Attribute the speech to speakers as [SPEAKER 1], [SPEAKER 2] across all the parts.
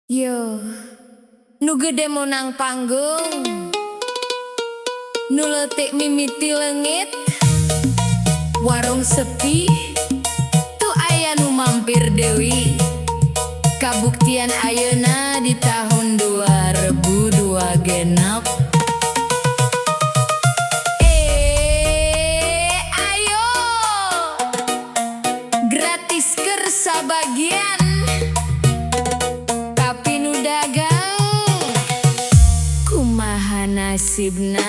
[SPEAKER 1] Yo, nu gede meunang panggung, nu leutik mimiti leungit, warung sepi, teu aya nu mampir deui. Kabuktian ayeuna di tahun 2026. Eh, ayo, gratis keur sabagian, tapi nu dagang kumaha nasibna?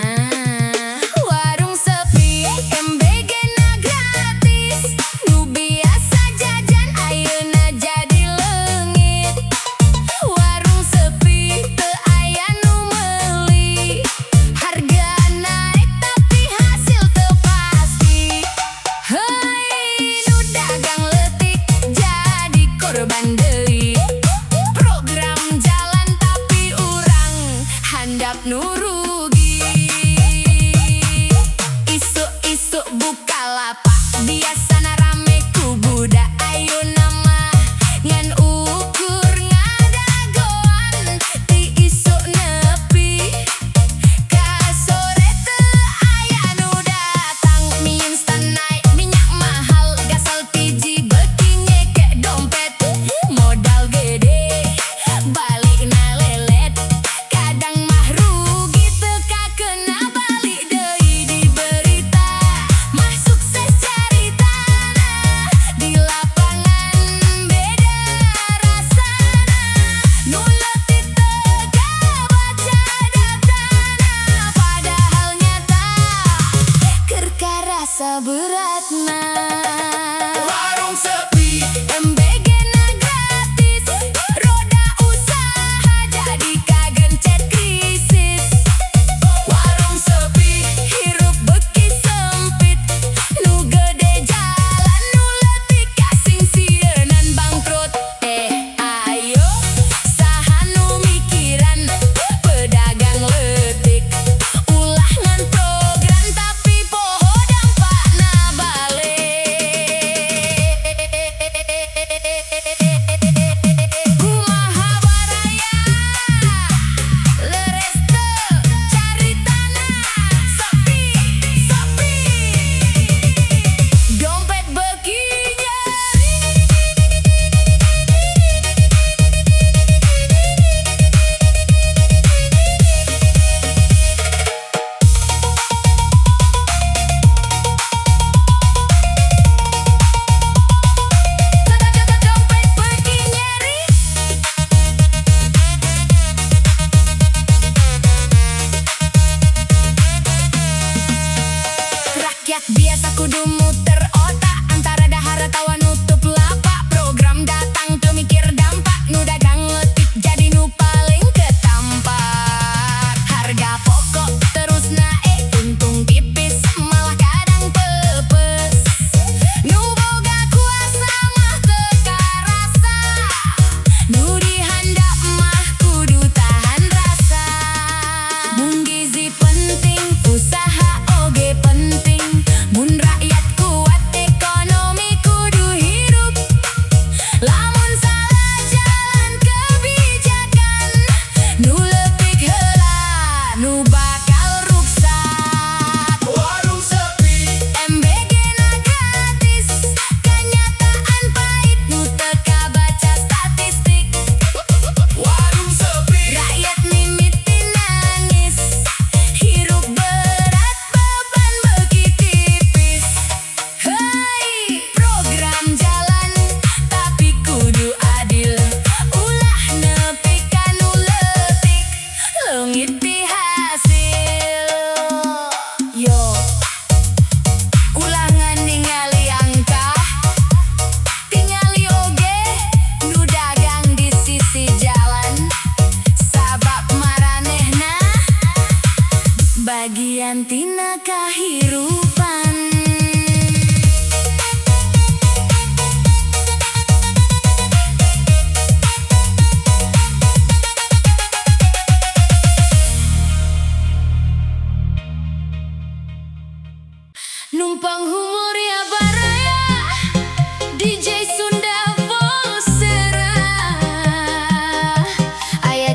[SPEAKER 1] Warung sepi, MBG na gratis, nu biasa jajan ayeuna jadi leungit. Warung sepi, teu aya nu meuli, harga naik tapi hasil teu pasti. Hei, nu dagang leutik jadi korban deui. Program jalan tapi urang handap nu rugi. Isuk-isuk buka lapak, biasana rame ku budak, ayeuna mah ngan ukur ngadagoan. Ti isuk nepi ka sore teu aya nu datang. Mie instan naik, minyak mahal, gas LPG beuki nyekek dompet. Modal gede, balikna lelet, kadang mah rugi.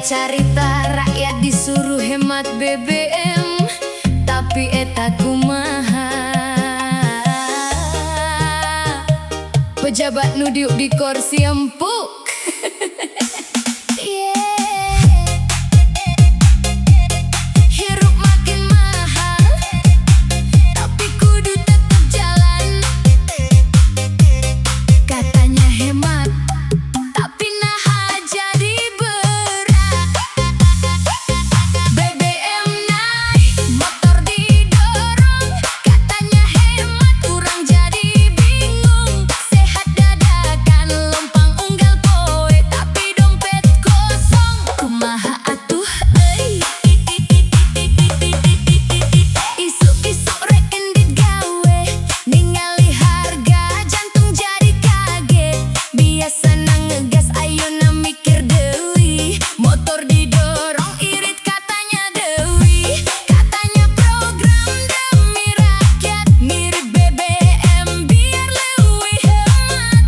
[SPEAKER 1] Carita rakyat disuruh hemat BBM, tapi eta kumaha? Pejabat nu diuk di kursi empuk. Yeah. Hirup makin mahal, tapi kudu tetap jalan. Katanya hemat, tapi nah jadi berat. BBM naik, motor didorong. Katanya hemat, urang jadi bingung. Sehat dadakan, lempang unggal poe, tapi dompet kosong. Kumaha atuh euy? Isuk-isuk rek indit gawe, ningali harga jantung jadi kaget. Biasana ngegas, ayeuna mikir deui. Motor didorong irit, katanya deui. Katanya program demi rakyat, ngirit BBM biar leuwih hemat.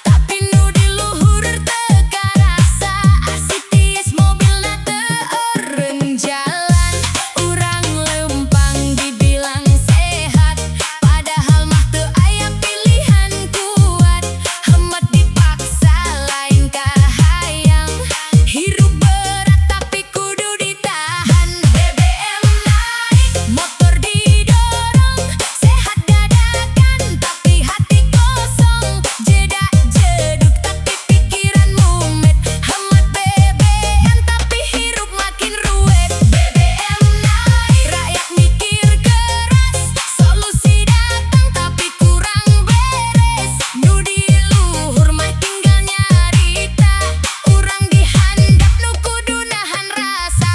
[SPEAKER 1] Tapi nu di luhur teu karasa, AC tiis, mobilna teu eureun jalan. Urang lempang dibilang sehat, padahal mah teu aya pilihan kuat. Hemat dipaksa, lain kahayang. Hirup berat tapi kudu ditahan. BBM naik, motor didorong. Sehat dadakan tapi hati kosong. Jedak jeduk tapi pikiran mumet. Hemat BBM tapi hirup makin ruwet. BBM naik, rakyat mikir keras. Solusi datang tapi kurang beres. Nu di luhur mah tinggal nyarita, urang di handap nu kudu nahan rasa.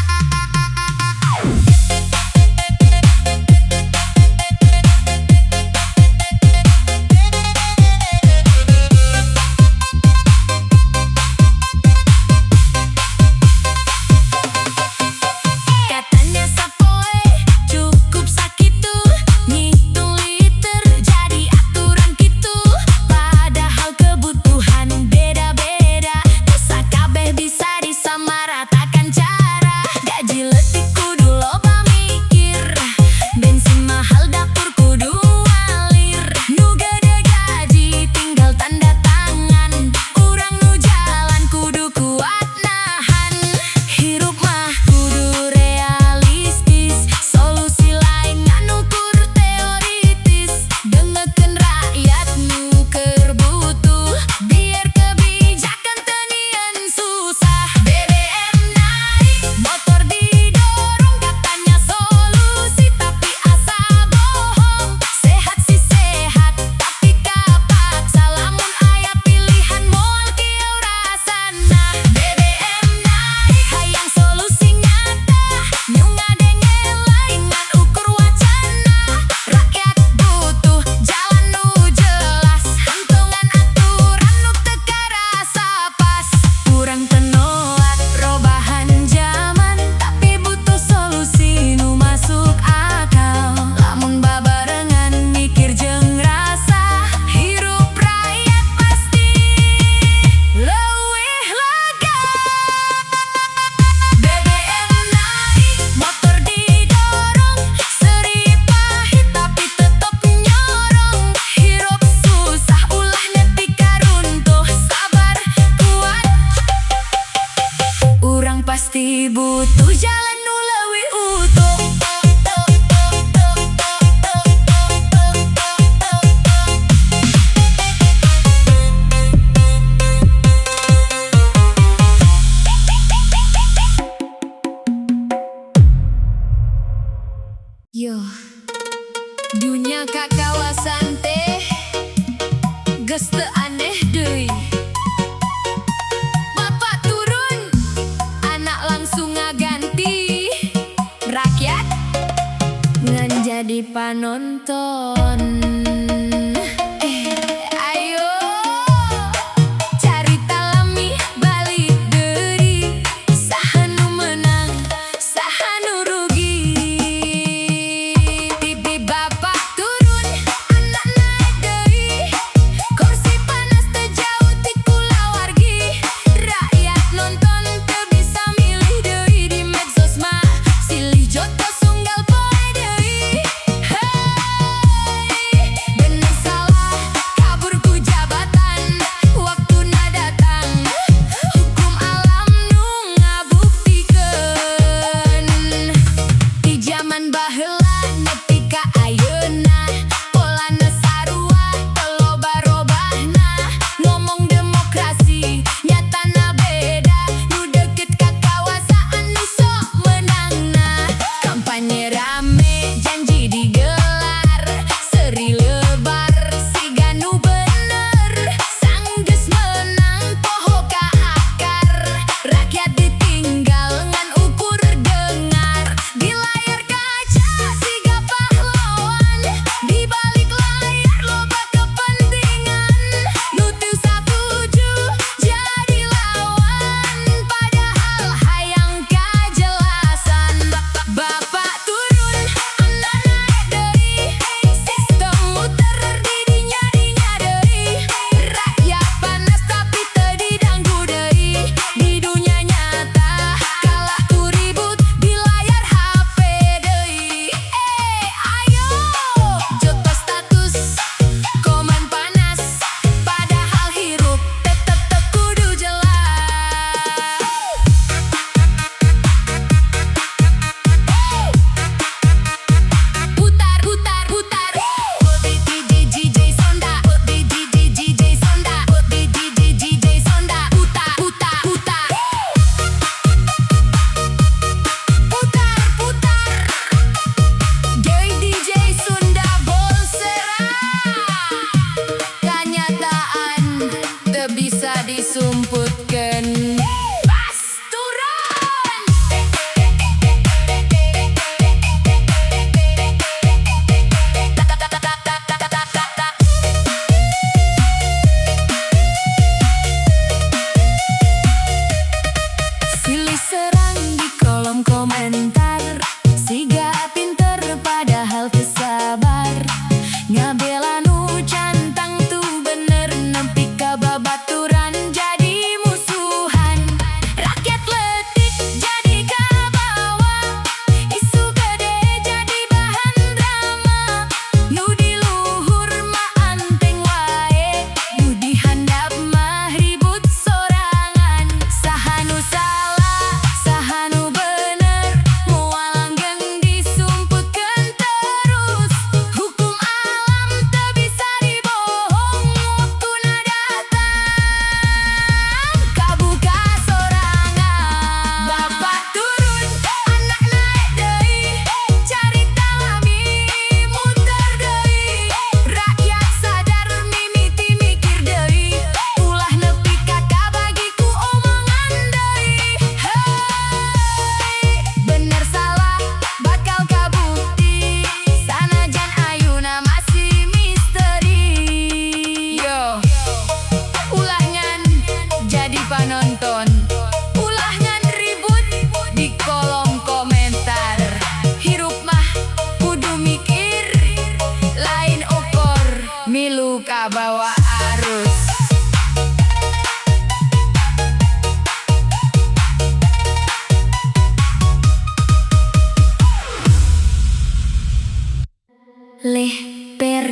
[SPEAKER 1] Katanya sapoe cukup sakitu, ngitung liter jadi aturan kitu. Padahal kebutuhan beda-beda, teu sakabeh bisa disamaratakan cara. Gaji leutik kudu loba mikir, bensin mahal dapur kudu ngalir. Nu gede gaji tinggal tanda tangan, urang nu jalan kudu kuat nahan. Hirup mah kudu realistis, solusi lain ngan ukur teoritis. Dengekeun rakyat nu keur butuh, biar kebijakan teu nyieun susah. BBM naik, motor didorong. Katanya solusi tapi asa bohong. Sehat sih sehat tapi kapaksa, lamun aya pilihan moal kieu rasana. BBM naik, hayang solusi nyata, nu ngadenge lain ngan ukur wacana. Rakyat butuh jalan nu jelas, henteu ngan aturan nu teu karasa pas. Urang teu nolak perubahan zaman, tapi butuh solusi nu masuk akal. Lamun babarengan mikir jeung rasa, hirup rakyat pasti leuwih lega. BBM naik, motor didorong. Seri pahit tapi tetep nyorong. Hirup susah ulah nepi ka runtuh. Sabar kuat, urang pasti butuh jalan nu leuwih utuh. Yo, dunya kakawasan teh geus teu aneh deui. Bapak turun, anak langsung ngaganti. Rakyat ngan jadi panonton. Eh, ayo carita lami balik deui. Saha nu menang, saha nu rugi? Bibi bapak turun, anak naik deui. Kursi panas teu jauh ti kulawargi. Rakyat nonton teu bisa milih.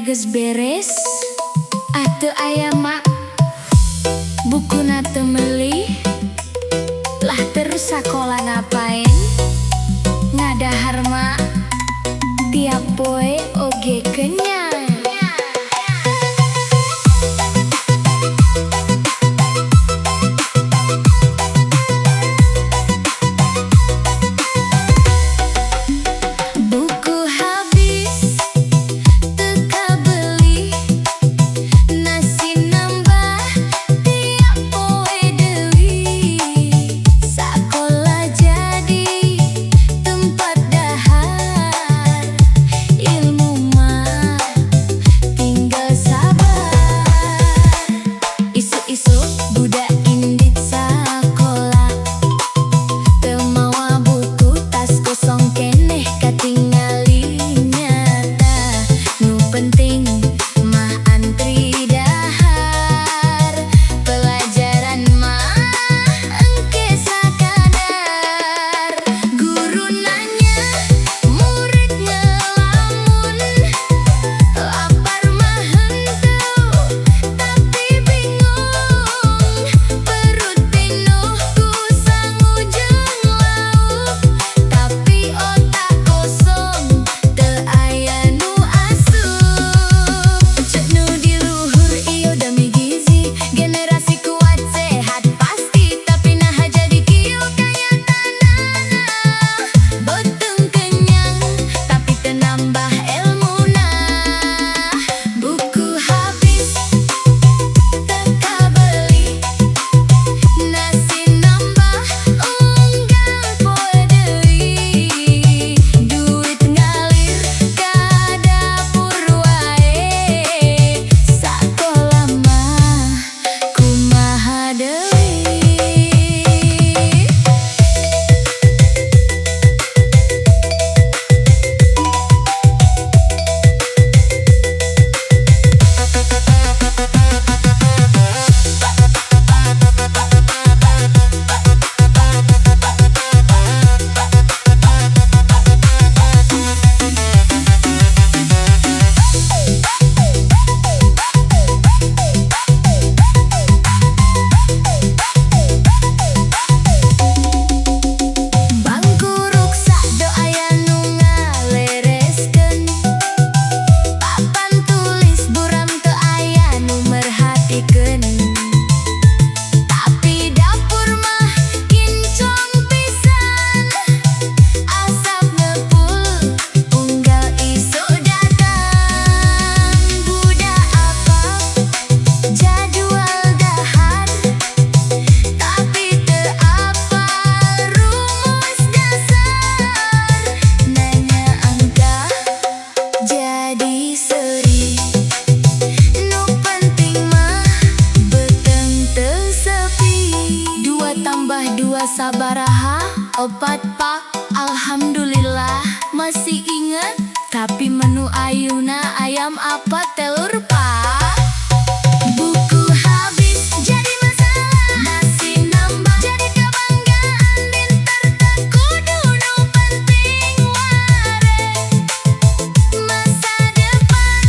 [SPEAKER 1] Bayar geus beres. Ah, teu aya mak, bukuna teu meuli. Lah, terus sakola ngapain? Ngadahar mah tiap poe oge kenyang. Buku habis teu kabeli, nasi nambah tiap poe deui. Sakola jadi tempat dahar, ilmu mah tinggal sabar. Isuk-isuk budak indit sakola, teu mawa buku, tas kosong keneh katingali nyata. Nu penting mah antri dahar, pelajaran mah engke sakadar. Guru nanya, murid ngelamun, lapar mah henteu tapi bingung. Perut pinuh ku sangu jeung lauk, tapi otak kosong, teu aya nu asup. Cek nu di luhur, ieu demi gizi, generasi kuat sehat pasti. Tapi naha jadi kieu kanyataanana? Beuteung kenyang tapi teu nambah elmuna. Buku habis teu kabeli, nasi nambah unggal poe deui. Duit ngalir ka dapur wae, sakola mah kumaha deui? Bangku ruksak do aya nu ngalereskeun, papan tulis buram teu aya nu merhatikeun. Tapi dapur mah kinclong pisan, asap ngepul unggal isuk datang. Budak apal jadwal dahar, tapi teu apal rumus dasar. Nanya angka jadi seuri, nu penting mah beuteung teu sepi. Dua tambah dua sabaraha? Opat, Pak, alhamdulillah masih inget. Tapi menu ayeuna ayam apa telur, Pak? Buku habis jadi masalah, nasi nambah jadi kebanggaan. Pinter teu kudu, nu penting wareg. Masa depan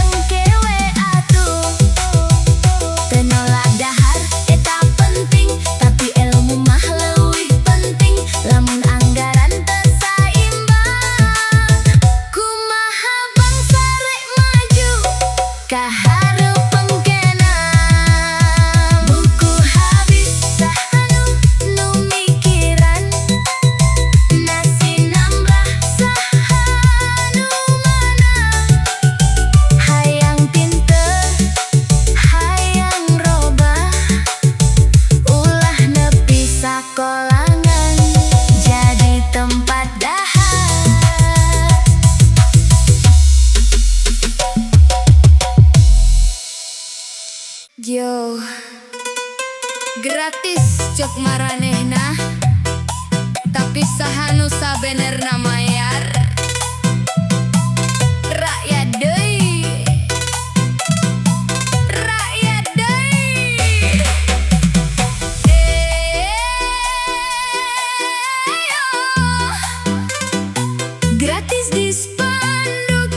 [SPEAKER 1] engke we atuh. Teu nolak dahar eta penting, tapi ilmu mah leuwih penting. Lamun anggaran teu saimbang, kumaha bangsa rek maju ka hareup engkena? Buku habis, saha nu mikiran? Nasi nambah, saha nu meunang? Hayang pinter, hayang robah, ulah nepi sakola ngan jadi tempat dahar. Yo, gratis cek maranehna, tapi saha nu sabenerna mayar? Rakyat deui, rakyat deui. Eh, yo. Gratis di spanduk.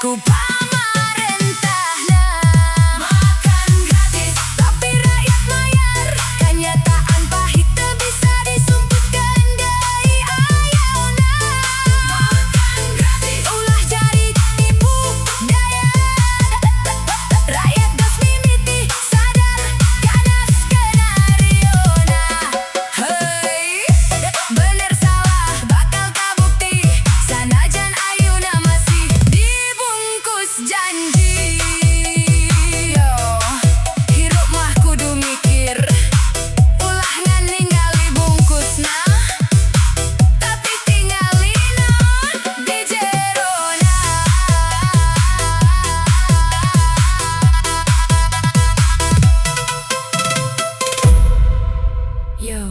[SPEAKER 1] Ku pamarentahna. Makan gratis, tapi rakyat mayar. Kenyataan pahit teu bisa disumputkeun deui ayeuna. Makan gratis, ulah jadi tipu daya. Rakyat geus mimiti sadar kana skenariona. Hei, bener salah bakal kabukti, sanajan ayeuna masih dibungkus janji. Yo, hirup mah kudu mikir, ulah ngan ningali bungkusna, tapi tingali naon di jerona. Yo.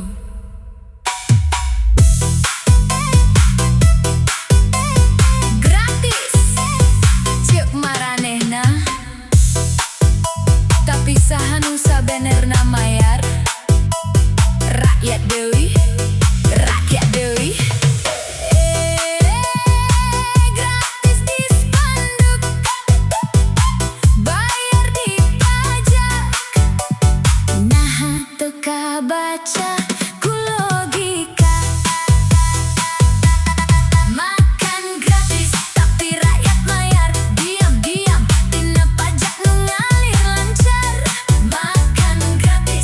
[SPEAKER 1] Gratis ceuk maranehna, tapi saha nu sabenerna mayar? Rakyat deui, rakyat deui. Eh, gratis di spanduk, bayar di pajak. Naha teu kabaca ku logika? Makan gratis, tapi rakyat mayar. Diam-diam tina pajak nu ngalir lancar. Makan gratis,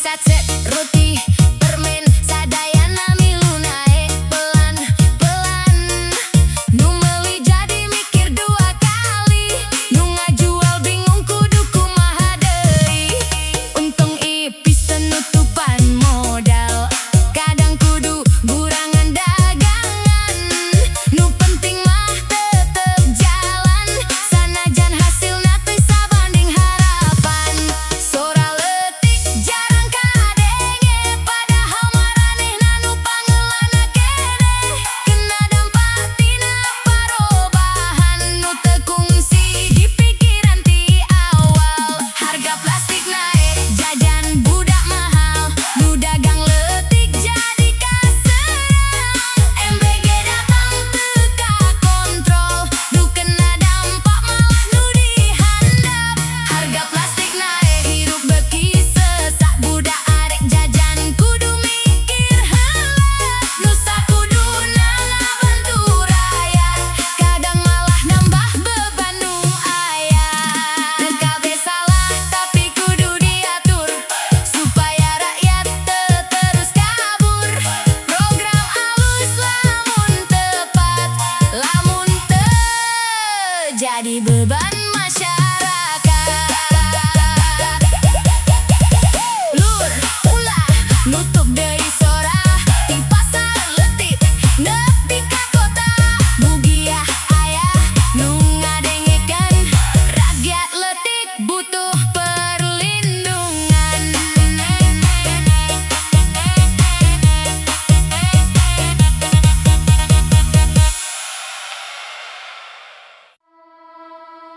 [SPEAKER 1] Saset roti, permen, sadayana milu naek pelan-pelan. Nu meuli jadi mikir dua kali, nu ngajual bingung kudu kumaha deui. Untung ipis teu nutupan modal, kadang kudu ngurangan dagangan. Nu penting mah tetep jalan, sanajan hasilna teu sabanding harapan. Sora leutik jarang kadenge, padahal maranehna nu pangeulana keneh. Kena dampak tina parobahan nu teu kungsi dipikiran ti awal. Harga plastik naek, jajan budak mahal, nu dagang leutik jadi kaserang. MBG datang teu kakontrol, nu kena dampak malah nu di handap. Harga plastik naek, hirup beuki sesak, budak arek jajan kudu mikir heula. Nu sakuduna ngabantu rakyat, kadang malah nambah beban nu aya. Teu kabeh salah tapi kudu diatur, supaya rakyat teu terus kabur. Program alus lamun tepat, lamun teu jadi beban masyarakat. Lur, ulah nutup deui sora ti pasar leutik nepi ka kota. Mugia aya nu ngadengekeun, rakyat leutik butuh perlindungan.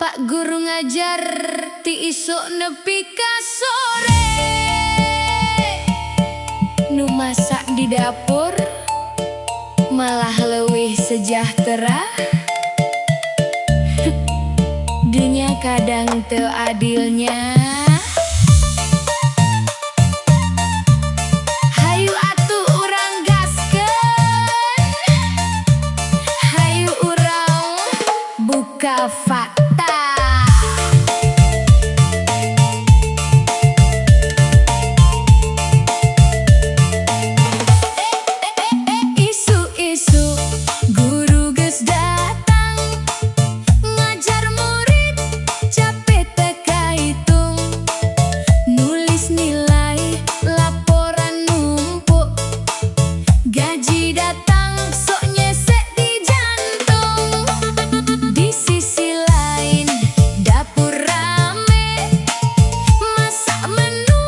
[SPEAKER 1] Pak Guru ngajar ti isuk nepi ka sore, nu masak di dapur malah leuwih sejahtera. Dunia kadang teu adilnya. Hayu atuh urang gaskeun, hayu urang buka fakta. Isuk-isuk guru geus datang, ngajar murid capek teu kahitung. Nulis nilai laporan numpuk, gaji datang sok nyesek di jantung. Di sisi lain dapur rame, masak menu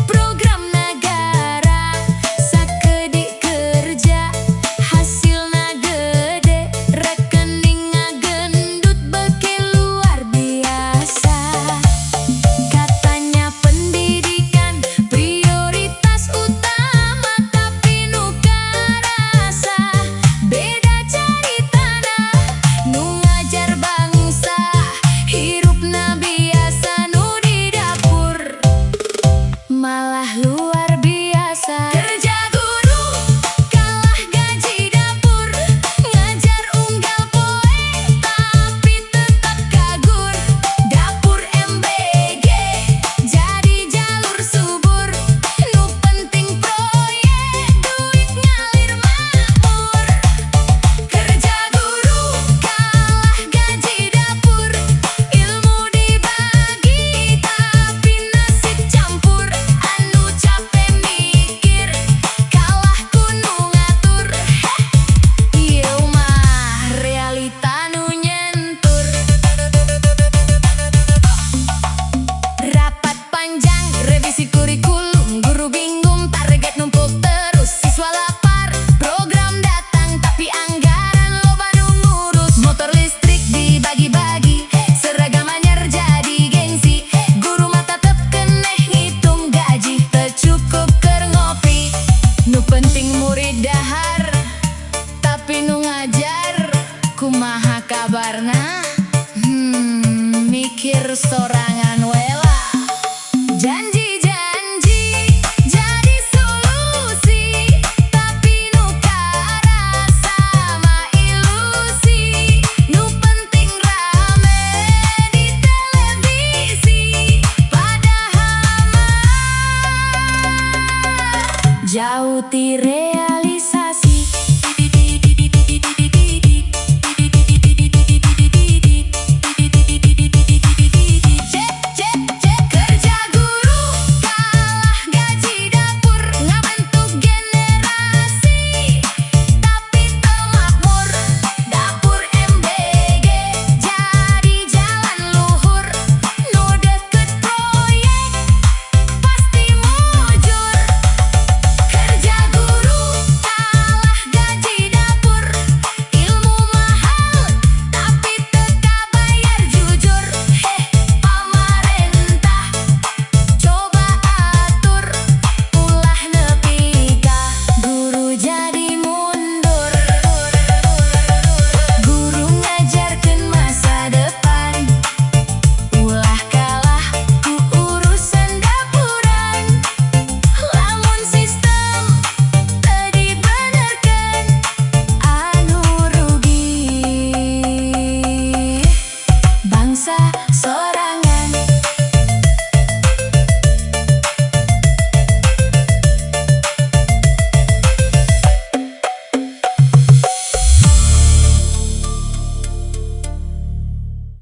[SPEAKER 1] program nagara. Sakedik kerja hasilna gede, rekening ngagendut beuki luar biasa. Katanya pendidikan prioritas utama, tapi nu karasa beda caritana. Nu ngajar bangsa hirupna biasa, nu di dapur malah luar biasa. Kerja guru kalah gaji dapur, ngajar unggal poe tapi tetap kagur. Dapur MBG jadi jalur subur, nu penting proyek duit ngalir makmur. Kerja guru kalah gaji dapur, ilmu dibagi tapi nasib campur. Anu capek Jauh ti.